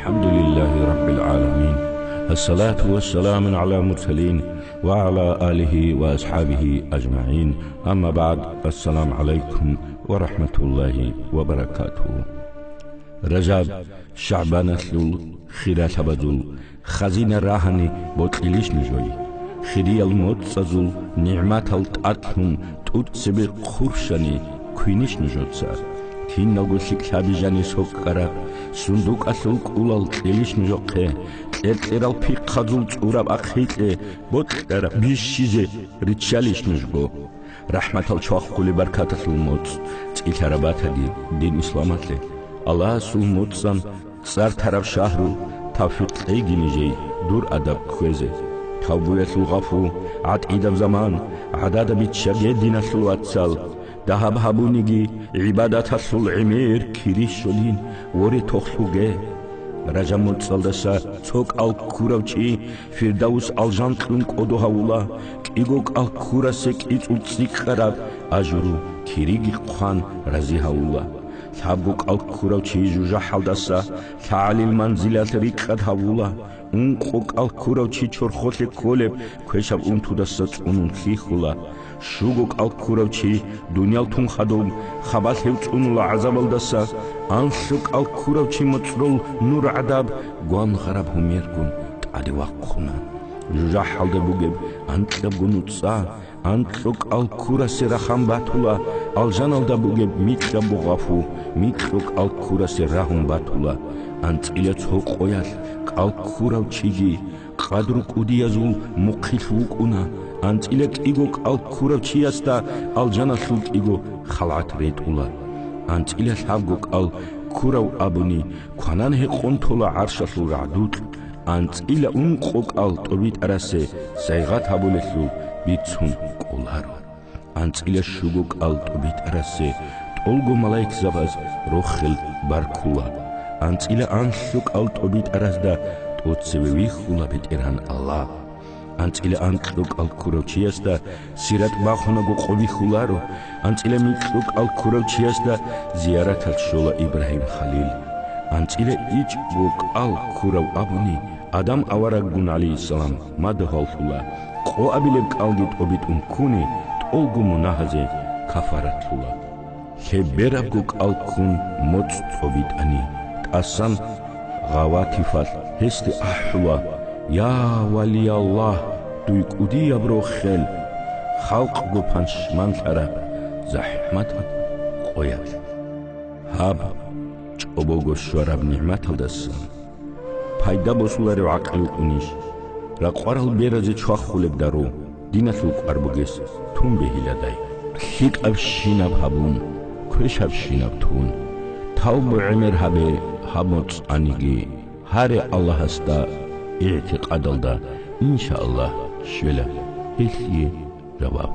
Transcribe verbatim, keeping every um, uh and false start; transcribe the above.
الحمد لله رب العالمين. الصلاة والسلام على المرسلين وعلى آله وأصحابه أجمعين. أما بعد. السلام عليكم ورحمة الله وبركاته. Ражаб, ШагӀбаналъул хиралъабазул хазина рагьани бокьилищ нужее? Хириял моцӀазул нигӀматал тӀадлъун тӀуцебе хъурщани квинищ нужеца? Киналго лъикӀлъаби жанир сокӀкӀараб, сундукӀалъул кӀулал кьелищ нужехъе? Кьер-кьерал пихъазул цӀураб ахъикье бокьараб бищизе риччалищ нужго? РахӀматал чвахулеб баркаталъул моцӀ, цӀилъараб батаги дин исламалъе. Аллагьасул моцӀан цӀар тараб шагьру, тавфикъ кьейги нижей дур адаб кквезе. Тавбуялъул гъафу, гӀатӀидаб заман, гӀадада биччаге, диналъул вацал. Дагьаб гьабуниги, гӀибадаталъул гӀемер кири щолин, воре, тохлъуге. Ражаб моцӀалдаса цо кӀал ккурав чи Фирдавс алжан кьун кӀодо гьавула, кӀиго кӀал ккурасе кӀицӀул цӀикӀкӀараб ажру, кириги хъван рази гьавула. Лъабго кӀал ккурав чи жужахӀалдаса лъагӀалил манзилалъ рикӀкӀад гьавула, ункъо кӀал ккурав чи чорхолъе кколеб квешаб унтудаса цӀунун лъихьула. Щуго кӀал ккурав чи дуниял тун хадуб хабалъ гьев цӀунула гӀазабалдаса, анлъго кӀал ккурав чи моцӀрол нур гӀадаб гвангъараб гьумергун тӀаде вахъуна. ЖужахӀалда бугеб анкьабго нуцӀа анкьго кӀал ккурасе рахан батула, алжаналда бугеб микьабго гъафу микьго кӀал ккурасе рагьун батула. АнцӀила цо къоялъ кӀал ккурав чиги къадру кӀудиязул мухъилъ вукӀуна, анцӀила кӀиго кӀал ккурав чиясда алжаналъул кӀиго халгӀат ретӀула. АнцӀила лъабго кӀал ккурав абуни, кванан гьекъон тола гӀаршалъул рагӀдукь, анцӀила ункъо кӀал тӀобитӀарасе сайгъат гьабулелъул бицун кӀоларо. АнцӀила щуго кӀал тӀобитӀарасе тӀолго малаикзабаз рохел баркула. АнцӀила анлъго кӀал тӀобитӀаразда тӀоцеве вихьула БетӀергьан Аллагь. АнцӀила анкьго кӀал ккурав чиясда сират бахунаго къо бихьуларо, анцӀила микьго кӀал ккурав чиясда зияраталъ щола Ибрагьим Халил. АнцӀила ичӀго кӀал ккурав абуни, Адам авараггун, гӀалейхиссалам, мадугьаллъула, къо абилеб кӀалги тӀобитӀун ккуни, тӀолго мунагьазе кафаратлъула. Лъеберабго кӀал ккун моцӀ тӀобитӀани, тӀасан гъаватифалъ гьесде ахӀула: «Я, валияллагь, дуй кӀудияб рохел, халкъго пашманлъараб захӀматаб къоялъ». Гьаб чӀобого щвараб нигӀматалдасан пайда босуларев гӀакълу кӀунищ? Ракъварал беразе чвахулеб дару диналъул кӀвар бугес тун бегьиладай. ЛъикӀабщинаб гьабун, квешабщинаб тун, тавбу гӀемер гьабе гьаб моцӀаниги, гьаре Аллагьасда игӀтикъадалда, иншааллагь, щвела гьелъие жаваб.